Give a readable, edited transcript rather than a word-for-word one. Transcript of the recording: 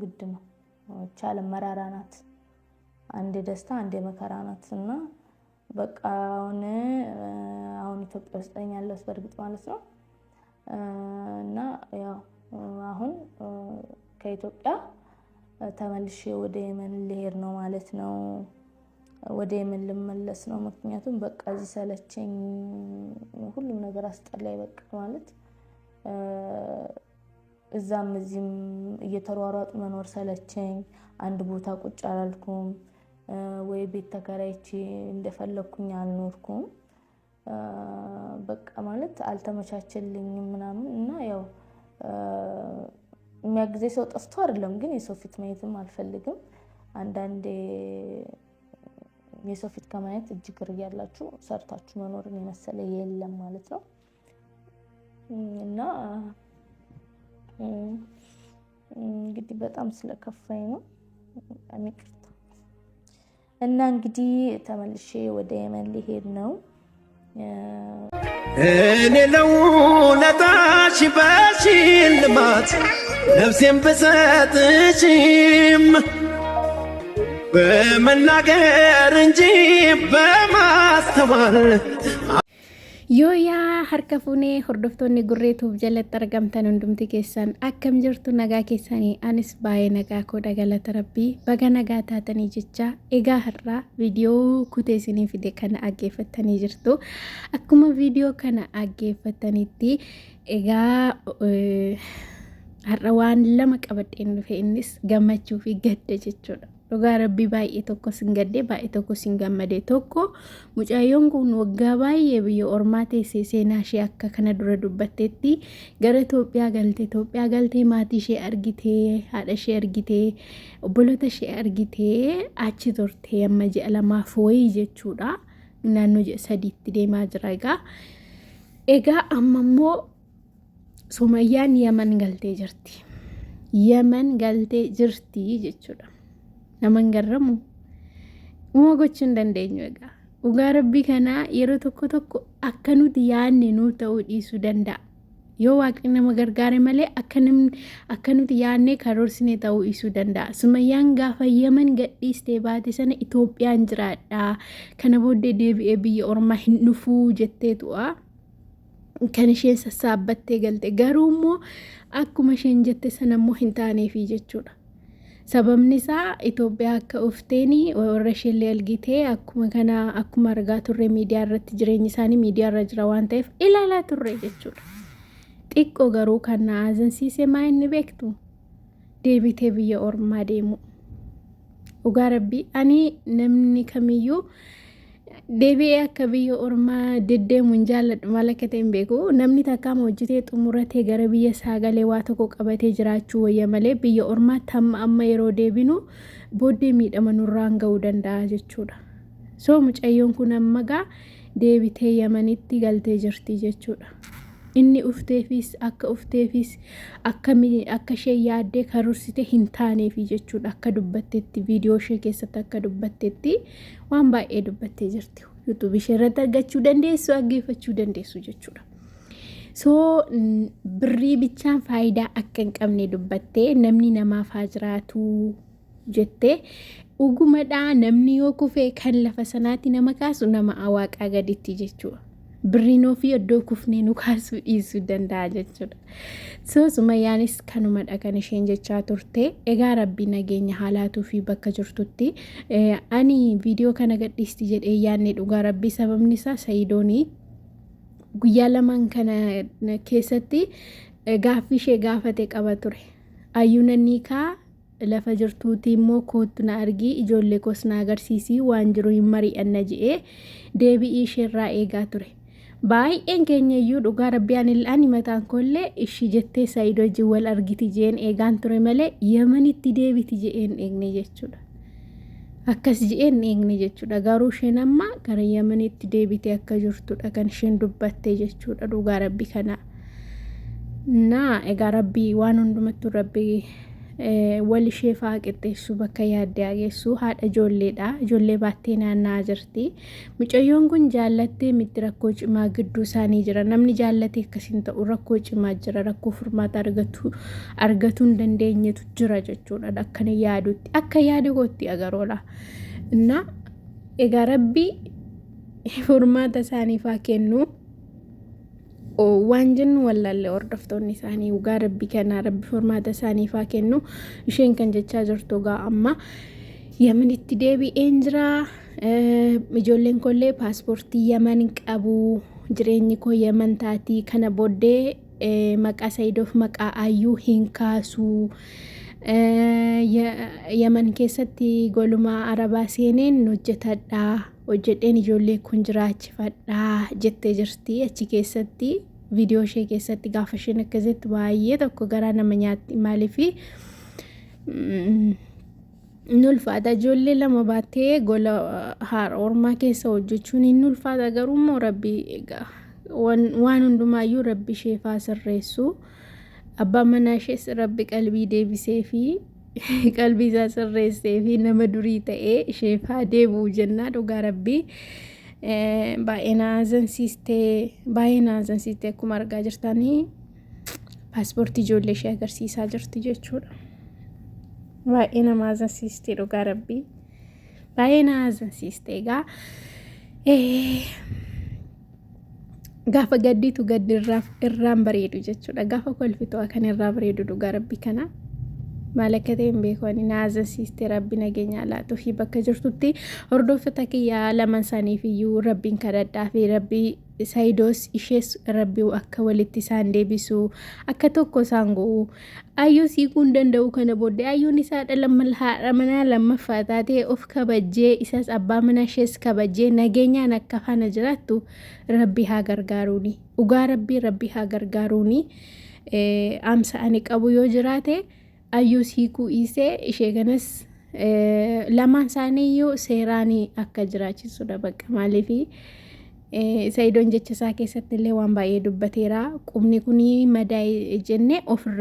ግድ ነው። ይቺ ዓለም መራራ ናት። አንዴ ደስታ አንዴ መከራ ናት እና በቃ አሁን ኢትዮጵያ ውስጥ ነኝ ያለሁት በእርግጥ ማለት ነው። እና ያው አሁን ከኢትዮጵያ ተመልሼ ወደ የመን ልሄድ ነው ማለት ነው። ወደ የመን ልመለስ ነው። ምክንያቱም በቃ እዚህ ሰለቸኝ፣ ሁሉም ነገር አስጠላኝ። በቃ ማለት እዛም እዚህም እየተሯሯጡ መኖር ሰለቸኝ። አንድ ቦታ ቁጭ አላልኩም ወይ ቤት ተከራይቼ እንደፈለግኩኝ አልኖርኩም። በቃ ማለት አልተመቻቸልኝም ምናምን እና ያው የሚያግዘኝ ሰው ጠፍቶ አይደለም፣ ግን የሰው ፊት ማየትም አልፈልግም። አንዳንዴ የሰው ፊት ከማየት እጅ እግር እያላችሁ ሰርታችሁ መኖርን የመሰለ የለም ማለት ነው እና እንግዲህ በጣም ስለከፋኝ ነው። በጣም ይቅርታ። እና እንግዲህ ተመልሼ ወደ የመን ሊሄድ ነው። እኔ ለውለታሽ በሽልማት ነፍሴን ብሰጥሽም በመናገር እንጂ በማስተዋል Yooyaa harka fuunee hordoftoonni Gurree Tuub jalatti argamtan hundumti keessan akkam jirtu nagaa keessanii anis baay'ee nagaa koodha galata rabbii baga nagaa taatanii jecha egaa har'aa viidiyoo kutee isinii fide kana dhaggeeffattanii jirtu akkuma viidiyoo kana dhaggeeffattanitti egaa har'a waan lama qabadheen dhufe innis gammachuu fi gadda jechuudha. Dhugaa rabbii baay'ee tokko sin gaddee baay'ee tokko sin gammade tokko mucaayyoon kun waggaa baay'ee biyya ormaa teessee seenaa ishee akka kana dura dubbatteetti gara Itoophiyaa galte Itoophiyaa galtee maatii ishee argitee haadha ishee argitee obboloota ishee argitee achi turtee amma ji'a lamaaf wayii jechuudha naannoo ji'a sadiitti deemaa jira egaa egaa amma immoo Sumayyaan Yaman galtee jirti. Yaman galtee jirti jechuudha. Nama hin garramu. Uma gochuu hin dandeenyu egaa. Dhugaa rabbii kanaa yeroo tokko tokko akka nuti yaadne nuu ta'uu dhiisuu danda'a. Yoo waaqni nama gargaare malee akka namni akka nuti yaadnee karoorsine ta'uu dhiisuu danda'a. Sumayyaan gaafa Yaman gadhiistee baate sana Itoophiyaan jiraadha. Kana booddee deebi'ee biyya ormaa hin dhufuu jetteetu'a. Kan isheen sassaabbattee galte. Garuu immoo akkuma isheen jette sana immoo hin taaneefi jechuudha. Sababni isaa Itoophiyaa akka dhufteen warra isheellee argitee akkuma kana akkuma argaa turre miidiyaa irratti jireenyi isaanii miidiyaa irra jira waan ta'eef ilaalaa turre jechuudha. Xiqqoo garuu kan na azansiise maa inni beektu deebitee biyya ormaa deemu. Dhugaa rabbii ani namni kamiyyuu deebi'ee akka biyya ormaa deddeemu hin jaalladhu maal akka ta'e hin beeku. Namni takkaama hojjetee xumuratee gara biyya isaa galee waa tokko qabatee jiraachuu wayya malee biyya ormaatti hamma amma yeroo deebinu booddee miidhama nurraan ga'uu danda'a jechuudha. So mucayyoon kun amma gaa deebitee Yamanitti galtee jirti jechuudha. Inni ufteefis akka ufteefis akka akka ishee yaaddee karorsite hin taaneefi jechuudha. Akka dubbattetti viidiyoo ishee keessatti akka dubbattetti waan baay'ee dubbattee jirti. YouTube ishee irratti argachuu dandeessu, dhaggeeffachuu dandeessu jechuudha. So birrii bichaan faayidaa akka hin qabne dubbattee namni namaaf haa jiraatu jettee dhugumadhaa namni yoo kufe kan lafa sanaatti nama kaasu nama waaqaa gaditti jechuudha. Birriin ofii iddoo kufnee nu kaasuu dhiisuu danda'a jechuudha. So Sumayyaanis kanumadha kan isheen jechaa turte. Egaa rabbi nageenya haalaatuu fi bakka jirtutti ani viidiyoo kana gadhiisti jedhee yaadne dhugaa rabbi sababni isaa Sayidoonii guyyaa lamaan kana keessatti gaaffii ishee gaafate qaba ture. Ayyuu nanniikaa Lafa jirtuutii immoo koottu na argii ijoollee koos na agarsiisii waan jiru hin mari'anna je'ee deebi'ii isheerraa eegaa ture. Baay'een keenya iyyuu dhugaa rabbii ani ani mataan koollee ishii jettee Sa'iid wajjin wal argiti je'een eegaan ture malee Yamanitti deebiti je'een eegne jechuudha. Akkas je'een eegne jechuudha. Garuu isheen amma gara Yamanitti deebitee akka jirtudha kan isheen dubbatte jechuudha dhugaa rabbii kana. Naa egaa rabbii waan hundumattuu rabbii Wal ishee fa'aa qixxeessu bakka yaadde haa geessu. Haadha ijoolleedha. Ijoollee baattee naanna'aa jirti. Mucayyoon kun jaallattee miti rakkoo cimaa gidduu isaanii jira. Namni jaallatee akkasiin ta'u rakkoo cimaa jira. Rakkoo furmaata argatu argatuu hin dandeenyetu jira jechuudha. Akkana yaadutti. Akka yaada kootti agaroola. Innaa egaa rabbi furmaata isaaniif haa kennu. Waan jennu wallaalle hordoftoonni isaanii dhugaa rabbi kanaa rabbi furmaata isaaniif haa kennu. Isheen kan jechaa jirtu egaa amma Yamanitti deebi'een jira. Ijoolleen koollee paaspoortii Yaman qabu. Jireenyi koo Yaman taatii kana booddee maqaa Sayidoof maqaa Ayyuu hin kaasu. Yaman keessatti golumaa Arabaa seeneen hojjetadha. Hojjedheen ijoollee kun jiraachifadha jettee jirti achi keessatti viidiyoo ishee keessatti gaafa isheen akkas jettu baay'ee tokko garaa nama nyaatti maaliif ni ulfaata ijoollee lama baattee gola haadha ormaa keessa hojjechuun hin ulfaata garuu immoo rabbi egaa waan hundumaayyuu rabbi isheef haa sirreessu abbaa manaa ishees rabbi qalbii deebisee fi qalbii isaa sirreessee fi nama durii ta'ee isheef haa deebi'u jennaa dhugaa rabbii. Baay'ee na azansiistee baay'ee na azansiistee akkuma argaa jirtanii paaspoortii ijoollee ishee agarsiisaa jirti jechuudha. Baay'ee nama azansiistee dhugaa rabbii. Baay'ee na azansiiste egaa. Gaafa gadditu gaddi irraan bareedu jechuudha. Gaafa kolfitu kan irraa bareedu dhugaa rabbi kana. Maal akka ta'e hin beeku ani na azansiiste rabbi nageenya laatuu fi bakka jirtutti hordoftoota kiyyaa lamaan isaaniif iyyuu rabbiin kadhadhaa fi rabbi Sayidoos ishees rabbi akka walitti isaan deebisu akka tokko isaan go'u Ayyuu siiquu hin danda'u kana booddee ayyuun isaa haadha manaa lammaffaa taatee of kabajjee isas abbaa mana ishees kabajjee nageenyaan akka faana jiraattu rabbi haa gargaaruuni dhugaa rabbii rabbi haa gargaaruuni amsa ani qabu yoo jiraate ayyuu siiquu dhiisee ishee kanas lamaan isaanii iyyuu seeraan akka jiraachisudha bakka maaliifi Sayidoon jecha isaa keessatti illee waan baay'ee dubbateera. Qubni kun madaa'e jennee ofirraa.